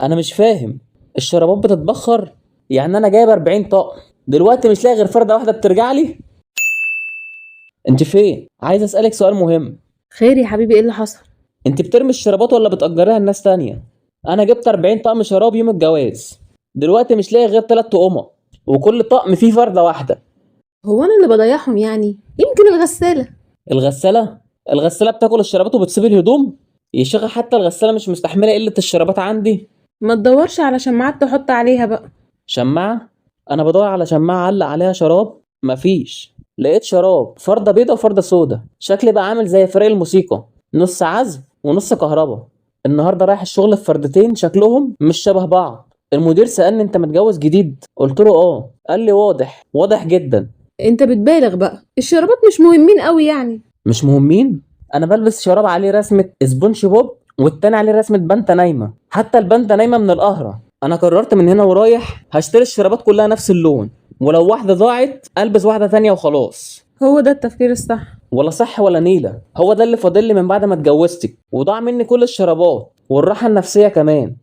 انا مش فاهم، الشرابات بتتبخر؟ يعني انا جايب 40 طقم دلوقتي مش لاقي غير فرده واحدة بترجع لي. انت فين؟ عايز اسالك سؤال مهم. خير يا حبيبي، ايه اللي حصل؟ انت بترمي الشرابات ولا بتأجريها لناس تانية؟ انا جبت 40 طقم شراب يوم الجواز، دلوقتي مش لاقي غير 3 طقم، وكل طقم فيه فردة واحدة. هو انا اللي بضيعهم يعني؟ يمكن الغسالة. الغسالة؟ الغسالة بتاكل الشرابات وبتسيب الهدوم؟ يا شيخة حتى الغسالة مش مستحملة قلة الشرابات عندي. ما تدورش على شماعات تحط عليها بقى. شماعة؟ انا بدور على شماعة اعلق عليها شراب، مفيش. لقيت شراب فردة بيضة وفردة سودة، شكلي بقى عامل زي فريق الموسيقى، نص عزف ونص كهربا. النهارده رايح الشغل في فردتين شكلهم مش شبه بعض. المدير سألني انت متجوز جديد؟ قلت له اه. قال لي واضح، واضح جدا. انت بتبالغ بقى، الشرابات مش مهمين قوي يعني. مش مهمين؟ انا بلبس شراب عليه رسمة سبونج بوب والتاني عليه رسمة بنتة نايمة، حتى البنتة نايمة من القهرة. انا قررت من هنا ورايح هشتري الشرابات كلها نفس اللون، ولو واحدة ضاعت البس واحدة تانية وخلاص. هو ده التفكير الصح. ولا صح ولا نيلة، هو ده اللي فاضل لي من بعد ما اتجوزتك وضاع مني كل الشرابات والراحة النفسية كمان.